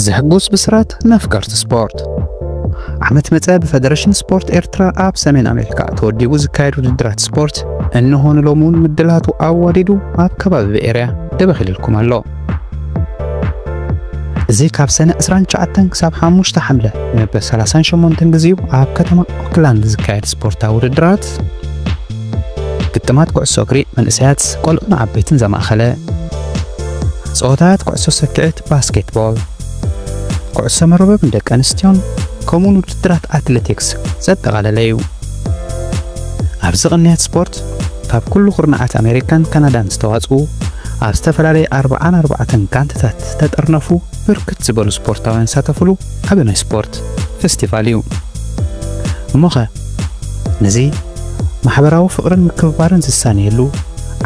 ዘሕጉስ ብስራት ነፍቀርቲ ስፖርት። ዓመት መጸ ብፈደረሽን ስፖርት ኤርትራ ኣብ ሰሜን ኣሜሪካ ተወዲቡ ዝካየድ ውድድራት ስፖርት እንሆ ንሎሚ እውን ምድላቱ ኣዋዲዱ ኣብ ከባቢ ብኤርያ ደበኺልልኩም ኣሎ። እዚ ካብ ሰነ ዕስራን ትሽዓተን ክሳብ ሓሙሽተ ሓምለ መበል ሰላሳን ሸሞንተን ግዜኡ ኣብ ከተማ ኦክላንድ ዝካየድ ስፖርታዊ ውድድራት ግጥማት ኩዕሶ እግሪ መንእሰያት፣ ቆልዑን ዓበይትን ዘማእኸለ፣ ጸወታት ኩዕሶ ሰኪዔት፣ ባስኬትቦል፣ ኩዕሶ መርበብ ንደቂ ኣንስትዮን ከምኡውን ውድድራት ኣትሌቲክስ ዘጠቓለለ እዩ። ኣብዚ ቅንያት ስፖርት ካብ ኩሉ ኩርናዓት ኣሜሪካን ካናዳን ዝተዋጽኡ ኣብ ዝተፈላለየ ኣርብዓን ኣርባዕተን ጋንታታት ዝተጠርነፉ ብርክት ዝበሉ ስፖርታውያን ዝሳተፉሉ ዓቢ ናይ ስፖርት ፌስቲቫል እዩ። እሞኸ ነዚ ማሕበራዊ ፍቕርን ምክብባርን ዝሳነየሉ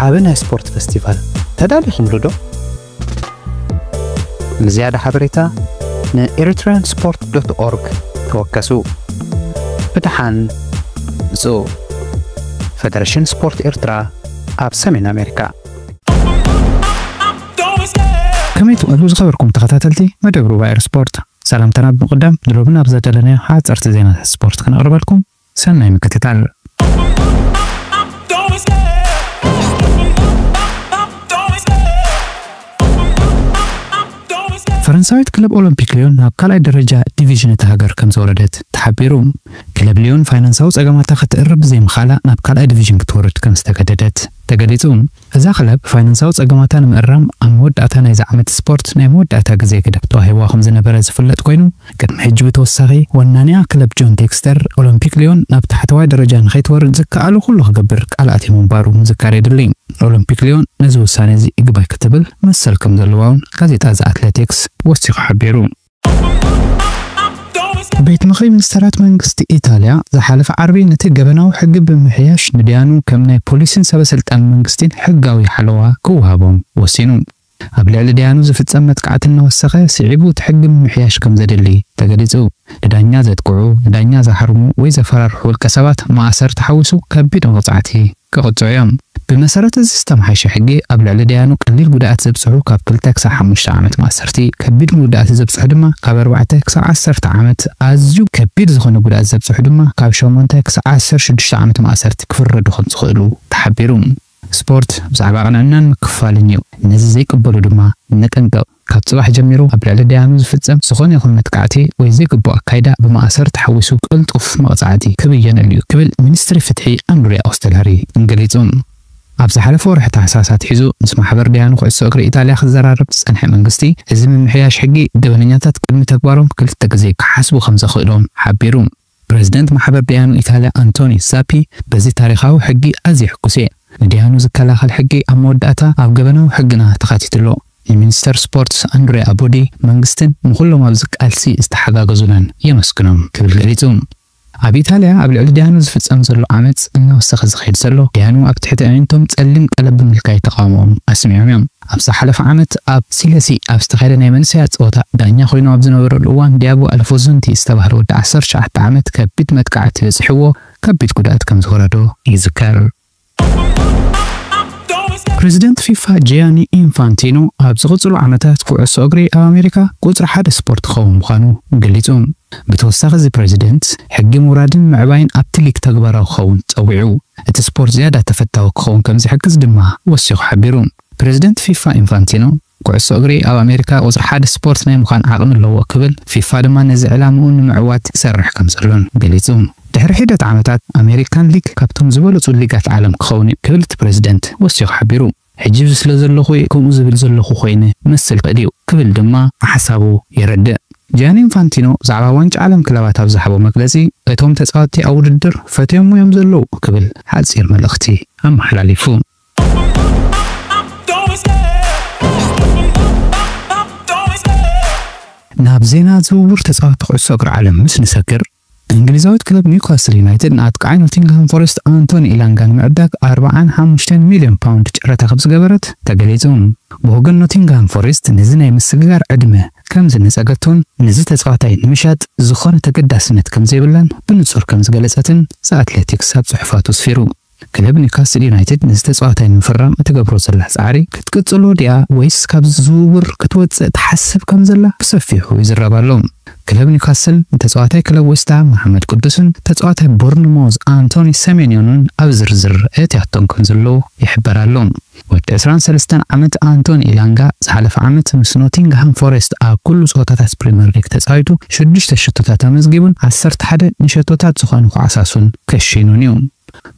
ዓቢ ናይ ስፖርት ፌስቲቫል ተዳሊኹምሉ ዶ? ንዝያዳ ሓበሬታ ን ኤሪትሪያን ስፖርት ዶት ኦርግ ተወከሱ። ብደሓን ምጹ። ፈደረሽን ስፖርት ኤርትራ ኣብ ሰሜን ኣሜሪካ። ከመይ ትውዕሉ ዝኸበርኩም ተኸታተልቲ መደብ ሩባ ኤር ስፖርት? ሰላምታና ብምቕዳም ንሎሚ ናብ ዘዳለናዮ ሓጸርቲ ዜናታት ስፖርት ክነቕርበልኩም ሰናይ ምክትታል። ፈረንሳዊት ክለብ ኦሎምፒክ ሊዮን ናብ ካልኣይ ደረጃ ዲቪዥን እታ ሃገር ከም ዝወረደት ተሓቢሩ። ክለብ ሊዮን ፋይናንሳዊ ጸገማታ ክትእርብ ብዘይምኻላ ናብ ካልኣይ ዲቪዥን ክትወርድ ከም ዝተገደደት ተገሊጹ። እዛ ክለብ ፋይናንሳዊ ጸገማታ ንምእራም ኣብ መወዳእታ ናይዚ ዓመት ስፖርት ናይ መወዳእታ ግዜ ገደብ ተዋሂብዋ ከም ዝነበረ ዝፍለጥ ኮይኑ፣ ቅድሚ ሕጂ ብተወሳኺ ወናኒኣ ክለብ ጆን ቴክስተር ኦሎምፒክ ሊዮን ናብ ታሕተዋይ ደረጃ ንኸይትወርድ ዝከኣሎ ኩሉ ክገብር ቃል ኣትዩ ምንባሩ ምዝካር የድሊ። ኦሎምፒክ ሊዮን ነዚ ውሳነ እዚ ይግባይ ክትብል መሰል ከም ዘለዋ እውን ጋዜጣ ዘ ኣትሌቲክስ ወሲኹ ሓቢሩ። ቤት ምኽሪ ሚኒስተራት መንግስቲ ኢጣልያ ዝሓለፈ ዓርቢ ነቲ ገበናዊ ሕጊ ብምሕያሽ ንድያኑ ከም ናይ ፖሊስን ሰበ ስልጣን መንግስቲን ሕጋዊ ሓለዋ ክወሃቦም ወሲኑ። ኣብ ልዕሊ ድያኑ ዝፍጸም መጥቃዕቲ እናወሰኸ ስዒቡ እቲ ሕጊ ምምሕያሽ ከም ዘድሊ ተገሊጹ። ንዳኛ ዘጥቅዑ፣ ንዳኛ ዝሃርሙ ወይ ዘፈራርሑ ውልቀ ሰባት ማእሰርቲ ሓዊሱ ከቢድ መቕጻዕቲ ክቕጽዑ እዮም። ብመሰረት እዚ ዝተመሓየሸ ሕጊ ኣብ ልዕሊ ድያኑ ቀሊል ጉድኣት ዘብጽሑ ካብ ክልተ ክሳብ ሓሙሽተ ዓመት ማእሰርቲ፣ ከቢድ መጉዳእቲ ዘብጽሑ ድማ ካብ ኣርባዕተ ክሳብ ዓሰርተ ዓመት፣ ኣዝዩ ከቢድ ዝኾነ ጉድኣት ዘብጽሑ ድማ ካብ ሸሞንተ ክሳብ ዓሰርተ ሽዱሽተ ዓመት ማእሰርቲ ክፍረዱ ከም ዝኽእሉ ተሓቢሩ። ስፖርት ብዛዕባ ቅንዕናን ምክፋልን እዩ። ነዚ ዘይቅበሉ ድማ ነጠንቅቕ። ካብ ጽባሕ ጀሚሩ ኣብ ልዕሊ ደያኑ ዝፍጸም ዝኾነ ይኹን መጥቃዕቲ ወይ ዘይግቡእ ኣካይዳ ብማእሰር ተሓዊሱ ቅልጡፍ መቕጻዕቲ ክብየነሉ እዩ ክብል ሚኒስትሪ ፍትሒ ኣንድሪያ ኦስተላሪ ገሊጹ። ኣብ ዝሓለፈ ወርሒ ታሕሳስ ኣትሒዙ ምስ ማሕበር ደያኑ ኩዕሶ እግሪ ኢጣልያ ክዘራረብ ዝጸንሐ መንግስቲ፣ እዚ ምምሕያሽ ሕጊ ገበነኛታት ቅድሚ ተግባሮም ክልተ ግዜ ክሓስቡ ከም ዘኽእሎም ሓቢሩ። ፕረዚደንት ማሕበር ደያኑ ኢጣልያ ኣንቶኒ ዛፒ፣ በዚ ታሪኻዊ ሕጊ ኣዝየ ሕጉስ እየ። ንደያኑ ዝከላኸል ሕጊ ኣብ መወዳእታ ኣብ ገበናዊ ሕግና ተኻቲቱ ኣሎ። ንሚኒስተር ስፖርት ኣንድሪያ ቦዲ፣ መንግስትን ንኹሎም ኣብዚ ቃልሲ ዝተሓጋገዙናን የመስግኖም ክብል ገሊጹ። ኣብ ኢጣልያ ኣብ ልዕሊ ደያኑ ዝፍጸም ዘሎ ዓመጽ እናወሰኸ ዝኸይድ ዘሎ፣ ደያኑ ኣብ ትሕቲ ኣዒንቶም ጸሊም ቀለም ብምልካይ ተቓውሞኦም ኣስሚዖም እዮም። ኣብ ዝሓለፈ ዓመት ኣብ ሲለሲ ኣብ ዝተኻየደ ናይ መንእሰያት ጸወታ ዳኛ ኮይኑ ኣብ ዝነበረሉ እዋን ዲያጎ ኣልፎዞንቲ ዝተባህለ ወዲ ዓሰርተ ትሽዓተ ዓመት ከቢድ መጥቃዕቲ በጺሕዎ ከቢድ ጉድኣት ከም ዝወረዶ ይዝከር። ፕሬዚደንት ፊፋ ጂያኒ ኢንፋንቲኖ ኣብ ዝቕጽሉ ዓመታት ኩዕሶ እግሪ ኣብ ኣሜሪካ ቁጽሪ ሓደ ስፖርት ክኸውን ምዃኑ ገሊጹ። ብተወሳኺ እዚ ፕሬዚደንት ሕጊ ምውራድን ምዕባይን ኣብቲ ሊግ ተግባራዊ ክኸውን ጸዊዑ። እቲ ስፖርት ዝያዳ ተፈታዊ ክኸውን ከም ዝሕግዝ ድማ ወሲኹ ሓቢሩ። ፕሬዚደንት ፊፋ ኢንፋንቲኖ፣ ኩዕሶ እግሪ ኣብ ኣሜሪካ ቁጽሪ ሓደ ስፖርት ናይ ምዃን ዓቕሚ ኣለዎ ክብል፣ ፊፋ ድማ ነዚ ዕላምኡ ንምዕዋት ይሰርሕ ከም ዘሎን ገሊጹ። ድሕሪ ሒደት ዓመታት ኣሜሪካን ሊግ ካብቶም ዝበለጹ ሊጋት ዓለም ክኸውን እዩ ክብል እቲ ፕሬዚደንት ወሲኹ ሓቢሩ። ሕጂ ስለ ዘለኹ እየ ከምኡ ዝብል ዘለኹ ኮይነ መስል ክእል እዩ ክብል ድማ ሓሳቡ የረድእ። ጂያኒ ኢንፋንቲኖ ብዛዕባ ዋንጫ ዓለም ክለባት ኣብ ዝሃቦ መግለጺ፣ እቶም ተጻወትቲ ኣብ ውድድር ፈትዮም እዮም ዘለዉ ክብል ሓጺር መልእኽቲ ኣመሓላሊፉ። ናብ ዜና ዝውውር ተጻወቲ ኩዕሶ እግሪ ዓለም ምስ ንሰግር፣ እንግሊዛዊት ክለብ ኒውካስል ዩናይትድ ንኣጥቃዓይ ኖቲንግሃም ፎረስት ኣንቶኒ ኢላንጋ ንምዕዳግ ኣርባዓን ሓሙሽተን ሚልዮን ፓውንድ ጨረታ ከም ዝገበረት ተገሊጹ። ብወገን ኖቲንግሃም ፎረስት ነዚ ናይ ምስግጋር ዕድመ ከም ዝነጸገቶን ነዚ ተጻዋታይ ንምሻጥ ዝኾነ ተገዳስነት ከም ዘይብላን ብንጹር ከም ዝገለጸትን ዘ ኣትሌቲክስ ኣብ ጽሑፋቱ ኣስፊሩ። ክለብ ኒውካስል ዩናይትድ ነዚ ተጻዋታይ ንምፍራም እትገብሮ ዘላ ጻዕሪ ክትቅጽሎ ድያ ወይስ ካብ ዝውውር ክትወጽእ ትሓስብ ከም ዘላ ብሰፊሑ ይዝረብ ኣሎ። ክለብ ኒውካስል ንተጻዋታይ ክለብ ዌስትሃም መሓመድ ቅዱስን ተጻዋታይ ቦርንሞዝ ኣንቶኒ ሰሜንዮንን ኣብ ዝርዝር እትያቶም ከም ዘለዉ ይሕበር ኣሎ። ወዲ ዕስራን ሰለስተን ዓመት ኣንቶኒ ኢላንጋ ዝሓለፈ ዓመት ምስ ኖቲንግሃም ፎሬስት ኣብ ኩሉ ጸወታታት ፕሪምየር ሊግ ተጻዊቱ ሽዱሽተ ሽቶታት ኣመዝጊቡን ዓሰርተ ሓደ ንሸቶታት ዝኾኑ ኳዕሳሱን ከሽኑን እዩ።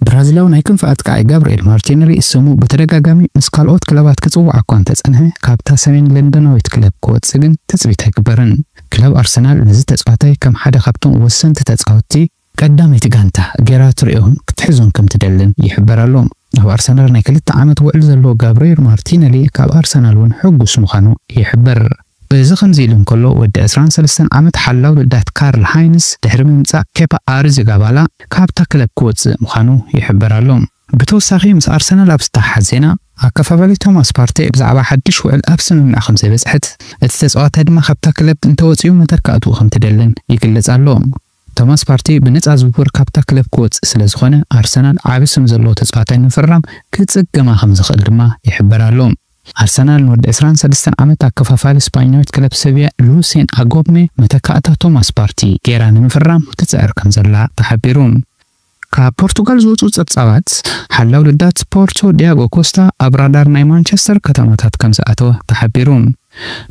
ብራዚላዊ ናይ ክንፊ ኣጥቃዒ ጋብርኤል ማርቲነሊ ስሙ ብተደጋጋሚ ምስ ካልኦት ክለባት ክጽዋዕ እኳ እንተጸንሐ፣ ካብታ ሰሜን ለንደናዊት ክለብ ክወጽእ ግን ትጽቢት ኣይግበርን። ክለብ ኣርሰናል ነዚ ተጻዋታይ ከም ሓደ ካብቶም ወሰንቲ ተጻወትቲ ቀዳመይቲ ጋንታ ጌራ ትርእዮን ክትሕዞን ከም ትደልን ይሕበር ኣሎ። ኣብ ኣርሰናል ናይ ክልተ ዓመት ውዕል ዘለዎ ጋብርኤል ማርቲነሊ ካብ ኣርሰናል እውን ሕጉስ ምዃኑ ይሕበር። እዚ ከምዚ ኢሉ እንከሎ፣ ወዲ ዕስራን ሰለስተን ዓመት ሓላው ልዳት ካርል ሃይንስ ድሕሪ ምምጻእ ኬፓ ኣሪዘጋባላ ካብታ ክለብ ክወጽእ ምዃኑ ይሕበር ኣሎ። ብተወሳኺ ምስ ኣርሰናል ኣብ ዝተሓሓዝ ዜና፣ ኣከፋፋሊ ቶማስ ፓርቴ ብዛዕባ ሓድሽ ውዕል ኣብ ስምምዕ ከም ዘይበጽሐት፣ እቲ ተጻዋታይ ድማ ካብታ ክለብ እንተወጺኡ መተካእትኡ ከም ትደልን ይግለጽ ኣሎ። ቶማስ ፓርቴ ብነጻ ዝውውር ካብታ ክለብ ክወጽእ ስለ ዝኾነ፣ ኣርሰናል ዓቢ ስም ዘለዎ ተጻዋታይ ንምፍራም ክጽገማ ከም ዝኽእል ድማ ይሕበር ኣሎ። ኣርሰናል ንወዲ ዕስራን ሰለስተን ዓመት ኣከፋፋሊ ስፓኛዊት ክለብ ሰቪያ ሉሴን ኣጎብሜ መተካእታ ቶማስ ፓርቲ ጌራ ንምፍራም ትጽዕር ከም ዘላ ተሓቢሩ። ካብ ፖርቱጋል ዝወጹ ጸብጻባት፣ ሓላው ልዳት ፖርቶ ዲያጎ ኮስታ ኣብ ራዳር ናይ ማንቸስተር ከተማታት ከም ዝኣተወ ተሓቢሩ።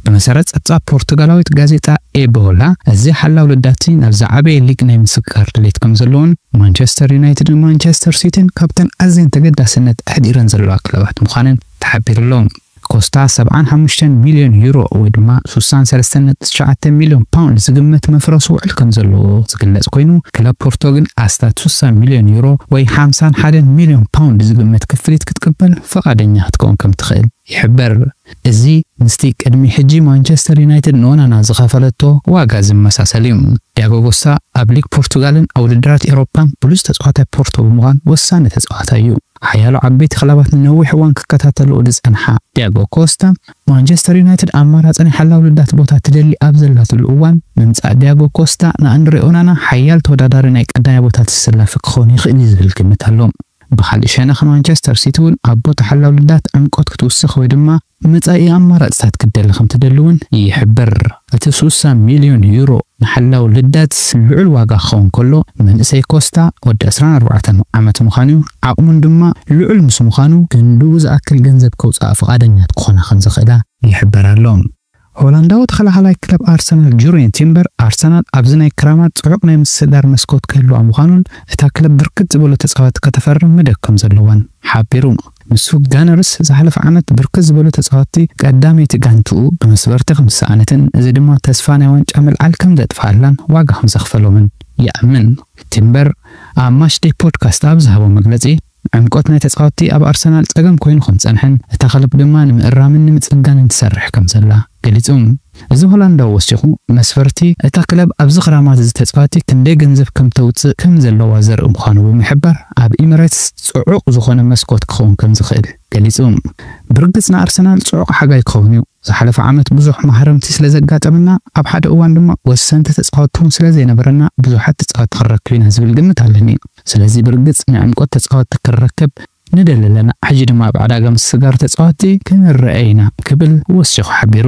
ብመሰረት ጸብጻብ ፖርቱጋላዊት ጋዜጣ ኤቦላ፣ እዚ ሓላው ልዳቲ ናብ ዝዓበየ ሊግ ናይ ምስግጋር ድሌት ከም ዘለዎን ማንቸስተር ዩናይትድን ማንቸስተር ሲቲን ካብተን ኣዝየን ተገዳስነት ኣሕዲረን ዘለዋ ክለባት ምዃነን ተሓቢሩ ኣሎ። ኮስታ ሰብዓን ሓሙሽተን ሚልዮን ዩሮ ወይ ድማ ስሳን ሰለስተን ነጥቢ ትሽዓተ ሚልዮን ፓውንድ ዝግመት መፍረስ ውዕል ከም ዘለዎ ዝግለጽ ኮይኑ፣ ክለብ ፖርቶ ግን ኣስታት ስሳ ሚልዮን ዩሮ ወይ ሓምሳን ሓደን ሚልዮን ፓውንድ ዝግመት ክፍሊት ክትቅበል ፈቓደኛ ክትከውን ከም ትኽእል ይሕበር። እዚ ምስቲ ቅድሚ ሕጂ ማንቸስተር ዩናይትድ ንኦናና ዝኸፈለቶ ዋጋ ዝመሳሰል እዩ። ዲያጎ ኮስታ ኣብ ሊግ ፖርቱጋልን ኣብ ውድድራት ኤውሮፓን ብሉጽ ተጻዋታይ ፖርቶ ብምዃን ወሳኒ ተጻዋታይ እዩ። ሓያሎ ዓበይቲ ክለባት ንነዊሕ እዋን ክከታተልኦ ዝጸንሓ ዲያጎ ኮስታ፣ ማንቸስተር ዩናይትድ ኣማራጺ ናይ ሓላው ልዳት ቦታ ትደሊ ኣብ ዘላትሉ እዋን፣ ምምጻእ ዲያጎ ኮስታ ንኣንድሬ ኦናና ሓያል ተወዳዳሪ ናይ ቀዳማይ ቦታ ተሰላፊ ክኸውን ይኽእል እዩ ዝብል ግምት ኣሎ። ብኻልእ ሸነኽ ማንቸስተር ሲቲ እውን ኣብ ቦታ ሓላው ልዳት ዕምቆት ክትውስኽ ወይ ድማ መጻኢ ኣማራጽታት ክትደሊ ከም ትደሊ እውን ይሕብር። እቲ ስሳ ሚልዮን ዩሮ ንሓላው ልዳት ልዑል ዋጋ ክኸውን ከሎ፣ መንእሰይ ኮስታ ወዲ ዕስራን ኣርባዕተን ዓመት ምዃኑ እዩ። ዓቕሙን ድማ ልዑል ምስ ምዃኑ፣ ክንድኡ ዝኣክል ገንዘብ ከውጽኣ ፍቓደኛት ክኾና ከም ዝኽእላ ይሕበር ኣሎ። ሆላንዳዊ ተኸላኻላይ ክለብ ኣርሰናል ጁርየን ቲምበር፣ ኣርሰናል ኣብዚ ናይ ክራማት ጽዑቕ ናይ ምስግጋር መስኮት ክህልዋ ምዃኑን እታ ክለብ ብርክት ዝበሉ ተጻወትቲ ከተፈርም መደብ ከም ዘለዋን ሓቢሩ። ንሱ ጋነርስ ዝሓለፈ ዓመት ብርክት ዝበሉ ተጻወትቲ ቀዳመይቲ ጋንትኡ ብመስበርቲ ከም ዝሰኣነትን፣ እዚ ድማ ተስፋ ናይ ዋንጫ ምልዓል ከም ዘጥፍኣላን ዋጋ ከም ዘኽፈሎምን ይኣምን። ቲምበር ኣብ ማች ዴይ ፖድካስት ኣብ ዝሃቦ መግለጺ፣ ዕምቆት ናይ ተጻወትቲ ኣብ ኣርሰናል ጸገም ኮይኑ ከም ዝጸንሐን እታ ክለብ ድማ ንምእራምን ንምጽጋንን ትሰርሕ ከም ዘላ ገሊጹ። እዚ ሆላንዳዊ ወሲኹ፣ መስፈርቲ እታ ክለብ ኣብዚ ክራማት እዚ ተጻዋቲ ክንደይ ገንዘብ ከም ተውጽእ ከም ዘለዋ ዘርኢ ምዃኑ ብምሕባር፣ ኣብ ኢሚሬትስ ጽዑቕ ዝኾነ መስኮት ክኸውን ከም ዝኽእል ገሊጹ። ብርግጽ ንኣርሰናል ጽዑቕ ሓጋይ ክኸውን እዩ። ዝሓለፈ ዓመት ብዙሕ ማህረምቲ ስለ ዘጋጠመና፣ ኣብ ሓደ እዋን ድማ ወሰንቲ ተጻወትቲ እውን ስለ ዘይነበረና፣ ብዙሓት ተጻወትቲ ክንረክብ ኢና ዝብል ግምት ኣለኒ። ስለዚ ብርግጽ ንዕምቆት ተጻወትቲ ክንረክብ ንደሊ ኣለና። ሕጂ ድማ ኣብ ዕዳጋ ምስግጋር ተጻወትቲ ክንረአ ኢና ክብል ወሲኹ ሓቢሩ።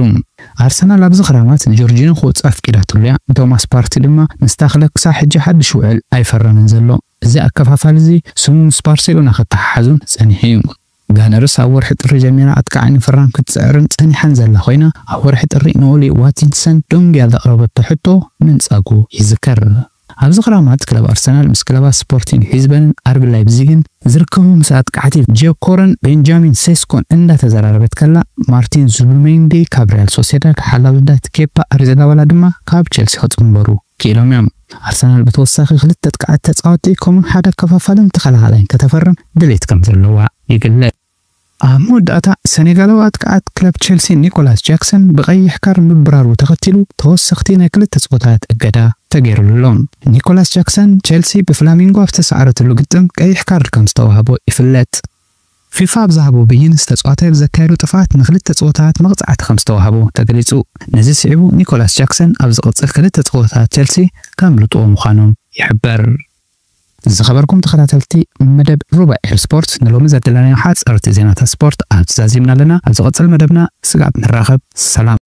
ኣርሰናል ኣብዚ ክራማት ንጆርጂኖ ክወጽእ ኣፍቂዳትሉ እያ። ቶማስ ፓርቲ ድማ ምስታ ክለብ ክሳብ ሕጂ ሓድሽ ውዕል ኣይፈረመን ዘሎ። እዚ ኣከፋፋሊ እዚ ስሙ ምስ ባርሴሎና ክተሓሓዙን ጸኒሑ እዩ። ጋነርስ ኣብ ወርሒ ጥሪ ጀሚራ ኣጥቃዓይ ንምፍራም ክትጽዕርን ጸኒሓን ዘላ ኮይና፣ ኣብ ወርሒ ጥሪ ንኦሊ ዋቲንሰን ዶንግያ ዘቕረበቶ ሕቶ ምንጻጉ ይዝከር። ኣብዚ ክራማት ክለብ ኣርሰናል ምስ ክለባት ስፖርቲንግ ሊዝበንን ኣርቢ ላይፕዚግን ዝርከቡ ምስ ኣጥቃዕቲ ጆኮረን ቤንጃሚን ሴስኮን እንዳተዘራረበት ከላ፣ ማርቲን ዙቢሜንዲ ካብ ሪያል ሶሴዳድ፣ ሓላው ልዳት ኬፓ ኣሪዛባላጋ ድማ ካብ ቸልሲ ክጽንበሩ ክኢሎም እዮም። ኣርሰናል ብተወሳኺ ክልተ ኣጥቃዕቲ ተጻወትቲ ከምኡን ሓደ ኣከፋፋልን ተኸላኻላይን ከተፈርም ድሌት ከም ዘለዋ ይግለጽ። ኣብ መወዳእታ፣ ሰኔጋላዊ ኣጥቃዓት ክለብ ቸልሲ ኒኮላስ ጃክሰን ብቐይሕ ካርድ ምብራሩ ተኸቲሉ ተወሰኽቲ ናይ ክልተ ጸወታት እገዳ ተገይሩሉ ኣሎ። ኒኮላስ ጃክሰን ቸልሲ ብፍላሚንጎ ኣብ ዝተሰዓረትሉ ግጥም ቀይሕ ካርድ ከም ዝተዋህቦ ይፍለጥ። ፊፋ ኣብ ዝሃቦ ብይን፣ ዝተጻዋታይ ብዘካየዶ ጥፍኣት ንክልተ ጸወታት መቕጻዕቲ ከም ዝተዋህቦ ተገሊጹ። ነዚ ስዒቡ፣ ኒኮላስ ጃክሰን ኣብ ዝቕጽል ክልተ ጸወታት ቸልሲ ከምልጥዎ ምዃኖም ይሕበር። ዝኸበርኩም ተኸታተልቲ መደብ ሩባ ኤር ስፖርት፣ ንሎሚ ዘደለናዮ ሓፀርቲ ዜናታት ስፖርት ኣብዚ ዛዚምና ኣለና። ኣብ ዝቐፅል መደብና ስጋብ ንራኸብ፣ ሰላም።